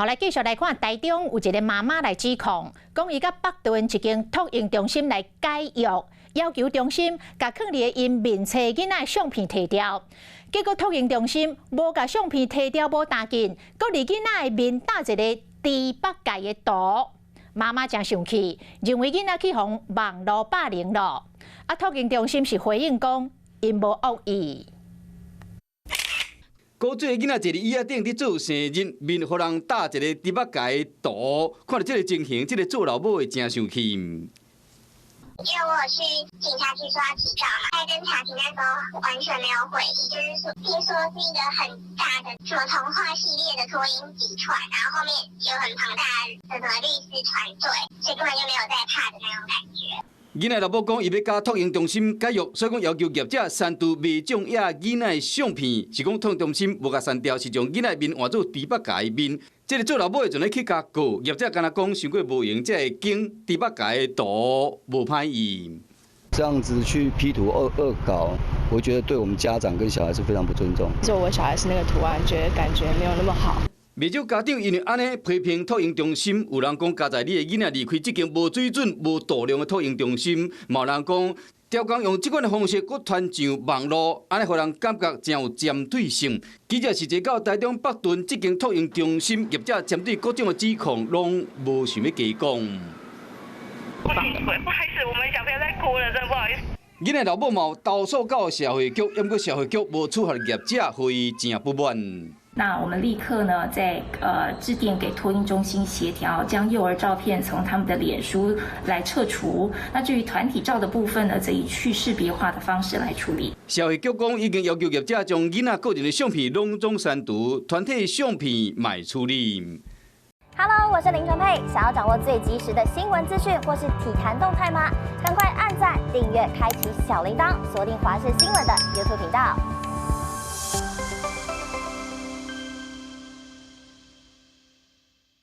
好，來繼續來看，台中有一个媽媽來指控，講伊佮北屯一間托嬰中心來解約，要求中心共囥佇𪜶面冊囡仔的相片提掉。結果托嬰中心無共相片提掉無單緊，閣佇囡仔的面打一个豬八戒的圖。媽媽誠生氣，認為囡仔去予網路霸凌了。啊，托嬰中心是回應講，𪜶無惡意。古厝的囡仔坐佇椅仔頂佇做生日，面予人打一个豬八戒的圖，看著這个情形，這个做老母的誠生氣。因為我有去警察局說要提告嘛，在偵查庭那時候完全沒有悔意，就是說聽說是一個很大的什麼童話系列的托嬰集團，然後後面有很龐大的什麼律師團隊，所以根本就沒有在怕的那種感覺。囡仔老母講，伊欲佮托嬰中心解約，所以講要求業者刪除袂中意囡仔的相片，是講托嬰中心無共刪掉，是將囡仔面換做豬八戒面。這个做老母的就咧去共告，業者敢若講傷過無閒，才會揀豬八戒的圖無歹意。這樣子去 P 圖惡惡搞，我覺得對我們家長跟小孩是非常不尊重。就我小孩是那個圖案，覺得感覺沒有那麼好。袂少家長因為按呢批評托嬰中心，有人講佳哉你的囡仔離開這間無水準、無度量的托嬰中心，嘛有人講刁工用這款的方式閣傳上網路，按呢予人感覺誠有針對性。記者實際到台中北屯這間托嬰中心，業者針對各種的指控，攏無想欲加講。不好意思，我們小朋友在哭了，真的不好意思。囡仔老母嘛投訴到社會局，毋過社會局無處罰業者，予伊誠不滿。那我們立刻呢，在致電給托嬰中心協調，將幼兒照片從他們的臉書來撤除。那至於團體照的部分呢，則以去識別化的方式來處理。社會局講已經要求業者將囡仔個人的相片攏總刪除，團體相片嘛會處理。 Hello，我是林純佩，想要掌握最及時的新聞資訊或是體壇動態嗎？趕快按讚、訂閱、開啟小鈴鐺，鎖定華視新聞的 YouTube 頻道。